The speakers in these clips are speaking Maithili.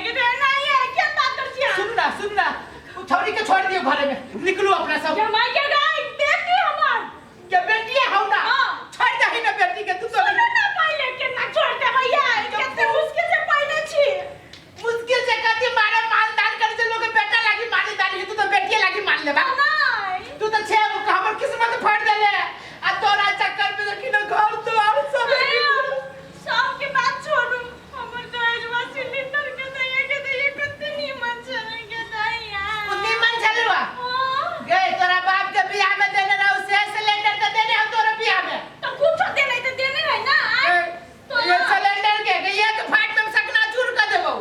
के दे नहीं है क्या बात कर छियै? सुन ना, सुन ना, उ छौरी के छोड़ दियो, घरे में निकलू अपना सब। जमाई के गाय बेटी हमर। के बेटी है ना? हाँ। छोड़ दही ना बेटी के तू तो। सुनू ना पहिले, केना छोड़ देबै यार? कते मुश्किल से पहिले छी। मुश्किल से कथी मारे मानदान करे से लोग बेटा लागी मानदान, तू तो बेटिए लागी मान लेबा। नहीं। तू तो छे हमर किस्मत फाड़ देले आ तोरा चक्कर में देखी ना घर द्वार सब। सबके बात छोड़ू, हमर दहेजवा सिलेंडर के दैया, के दैया, कते नीमन छलै के दैया। उ निमन छलुआ? हाँ। गए तोरा बाप के बियाह में देने रहू से सिलेंडर तो देने हम तोरा बियाह में। तो कुछो देने तो देने है ना आय। तो ये सिलेंडर के के एक फाट में सकना चूर कर देबो।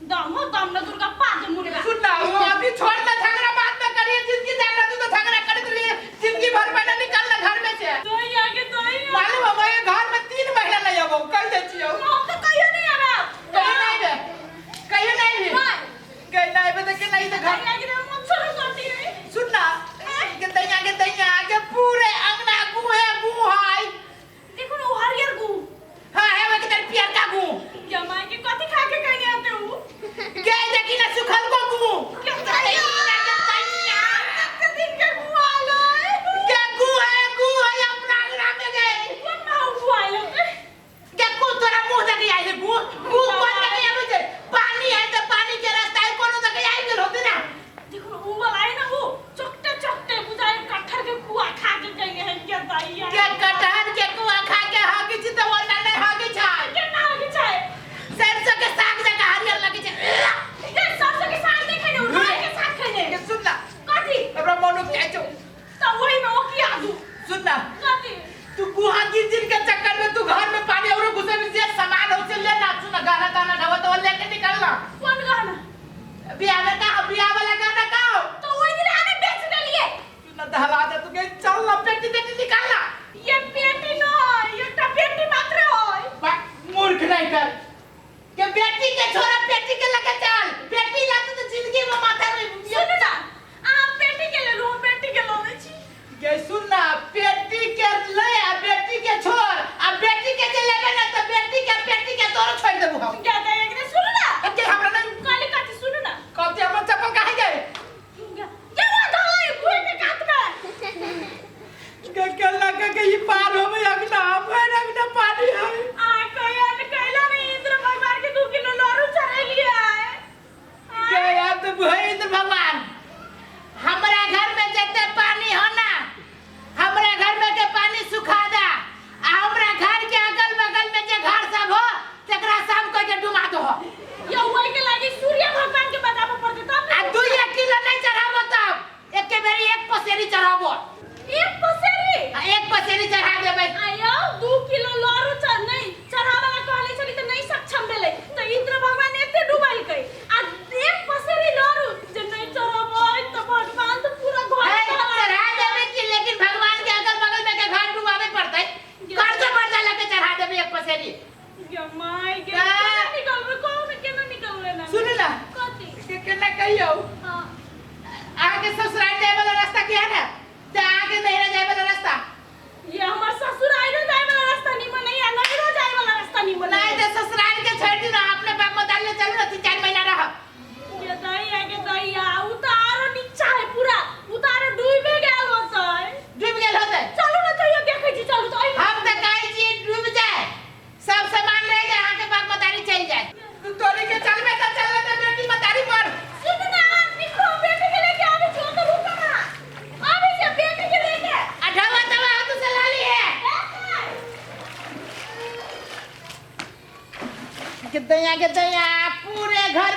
दम हो दम न दुर्गा पाद मुर्गा। सुन ना, वो अभी छोड़ ना, झगड़ा बाद में करिए। जिंदगी जान रहा तू तो झगड़ा करत रहिए जिंदगी भर। पहले निकल ना घर में से। दैया के दैया। मालूम है, मैं घर में 3 महीना नहीं आबो, कह दे छियो। हम तो कहियो नहीं आबे। कहियो नहीं बे, कहियो नहीं भी। नहीं। गई नहीं बे तो के नहीं तो घर। दैया के दैया, मच्छर काटी है। सुन ना, के दैया, के दैया के पूरे अंगना गु है, गु है। देखो ना, वो हरियर गु। हाँ है, वो के तेरे पियर का गु। जमाई के कथी खा के कहने आते हो? के देखी ना, सुखल को गु। के दैया, के दैया। कते दिन के गु आलो है? के गु है, गु है अपना अंगना में गए। कोन भाव गु आलो? के गु तोरा मुंह देखे आई है? गु गु कोन देखे आबै छै? पानी है तो पानी के रास्ता है, कोनो देखे आई गेल होते ना। देखो ना, उ वाला है ना, वो चकटे चकटे बुझाए कटहर के कुआ खा के गई है के दैया। के कटहर के कुआ खा के हागी छी तऽ ओना नहि हागी छै। केना होगी छै? सरसों के साग जकाँ हरियर लगे छै। ये सरसों के साग नहीं खाने, राई के साग खाने। के सुन ना। कथी? हमरा मन उपजाइ छौ। तो वही में वो किया दू। सुन ना। कथी? तू गुहा गिर के चक्कर में तू घर में पानी और घुसे में जे सामान हो से ले ना। सुन ना, गाना ताना ढवा तो लेके निकल ना। कौन गहना? बियाह में का, बियाह वाला गाना का हो? तो वही दिन आने बेच देलिए। सुन ना, दहला दे तू के, चल ना, पेटी तेटी निकाल ना। ये पेटी न, ये टा पेटी मात्र होय। बा, मूर्ख नहीं कर के, बेटी के छोरा पेटी के लगे चल। बेटी ला तू तो जिंदगी में माथा में। सुन ना, आप पेटी के ले लो, बेटी के लो छी। गे सुन ना, बेटी के ले आ बेटी के छोड़ आ बेटी के जे लेबे ना तो बेटी के, पेटी के तोरो छोड़ देबू हम। क्या दे एक सुन ना। के हमरा नहीं। काली कथी? सुन ना। कथी? हमर चप्पल काहे गए? ये वो धोई कुएं के कात में। के के लगे के ई पार होबे अगना, भर अगना पानी है। आ कहिया ने कैला नहीं इंद्र भगवान के 2 किलो लरू चढ़ेलिए आए। के अब तो भई इंद्र भगवान, हमरा घर में जते पानी हो ना, हमरा घर में के पानी सुखा दा आ हमरा घर के अगल बगल में जे घर सब हो तकरा सब को के डुबा दो। ये वही के लागी सूर्य भगवान के बताबो पड़ते तब। आ 2 किलो नहीं चढ़ाबो तब, एके बेरी एक पसेरी चढ़ाबो। एक पसेरी? आ एक पसेरी चढ़ा देबै। आयो, 2 किलो लरू चढ़ नहीं चढ़ावे ला कहले छली त नहीं सक्षम भेलै त इंद्र भगवान एते डुबलकै आ एक पसेरी लरू जे नहीं चढ़ाबै त भगवान त पूरा घर है, दहला। चढ़ा देबै कि, लेकिन भगवान के अगल बगल में के घर डुबावे पड़तै। कर्ज बढ़ लगे चढ़ा देबै एक पसेरी। गे माय गे। का? केना निकलबै? कहू ने, केना निकलबै ना? सुन ना। कथी? के केना कहियौ? हाँ। अहाँके ससुराल जाय वाला रास्ता के है ना, ते अहाँके नैहरा जाय वाला रास्ता? ये हमर ससुर आइरो जाय वाला रास्ता निमन नहीं आ नैहरो जाय वाला रास्ता निमन। नहीं तो ससुराल के छोड़ दी ना, अपने बाप मतारी ले चलू ना, 3-4 महीना रह। गे दैया, गे दैया, उ त आरो नीचा है पूरा, उ त आरो डूबे गेल होतै। डूब गेल होतै। चलू ने तैयो देखै छी, चलू तऽ। हम तऽ कहै छी डूब जाए, सब सामान रह जाए, अहाँके बाप मतारी चलि जाए। तू तोरी के चलबे तऽ चलले तऽ बेटी मतारी पर। सुन ना, निको बेटी के लेके आबै छी, ओतऽ रुको ना, आबै छी बेटी के लेके। आ ढवा तवा हो तो चला ली है। के दैया, के दैया, पूरे घर